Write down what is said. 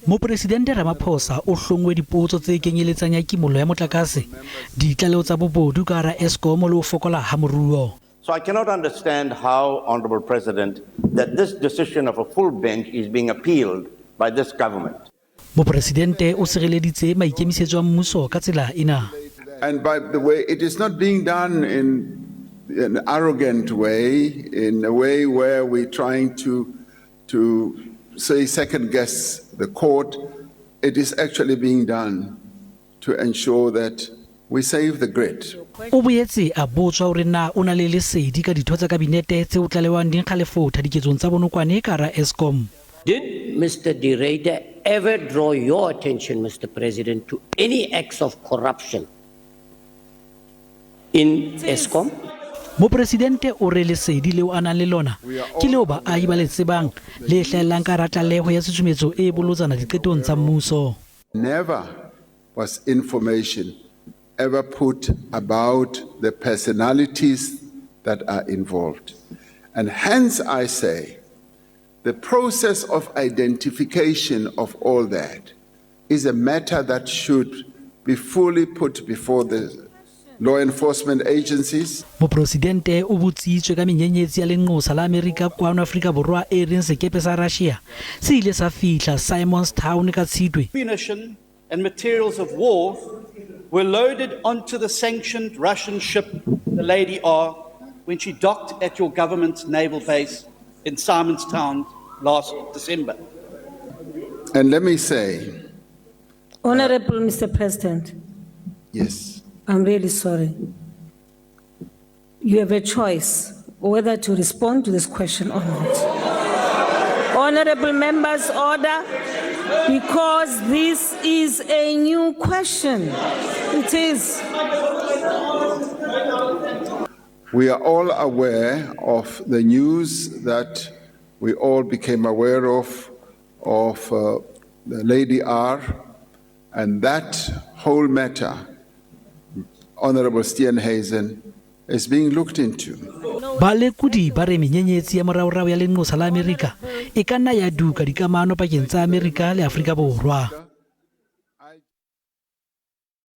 Mopresidente Ramaphosa o hlonngwe dipotso tse kenyeletsang ya kimollo ya motlakase, ditlaleho tsa bobodu ka hara Eskom le ho fokola ha moruo. So I cannot understand how, Honorable President, that this decision of a full bench is being appealed by this government. Mopresidente o sireleditse maikemisetso a mmuso ka tsela ena. And by the way, it is not being done in an arrogant way, in a way where we're trying to say second guess the court. It is actually being done to ensure that we save the grid. O boetse a botswa hore na o na le lesedi ka ditho tsa kabinete tse o tlalewang di nkga lefotha diketsong tsa bonokwane ka hara Eskom. Did Mr. De Ruyter ever draw your attention, Mr. President, to any acts of corruption in Eskom? Mopresidente o re lesedi leo a nang le lona ke leo baahi ba le tsebang le hlahellang ka hara tlaleho ya tshusumetso e bolotsana diqetong tsa mmuso. Never was information ever put about the personalities that are involved. And hence I say, the process of identification of all that is a matter that should be fully put before the law enforcement agencies. Mopresidente o botsitswe ka menyenyetsi ya lenqosa la Amerika kwano Afrika Borwa e reng sekepe sa Russia se ile sa fihla Simon's Town ka Tshitwe. Ammunition and materials of war were loaded onto the sanctioned Russian ship, the Lady R, when she docked at your government's naval base in Simon's Town last December. And let me say, Honorable Mr. President, yes, I'm really sorry. You have a choice whether to respond to this question or not. Honorable members, order, because this is a new question. It is. We are all aware of the news that we all became aware of the Lady R, and that whole matter, Honorable Steenhuisen, is being looked into. Balekodi ba re menyenyetsi ya moraorao ya lenqosa la Amerika e ka nna ya duka dikamano pakeng tsa Amerika le Afrika Borwa.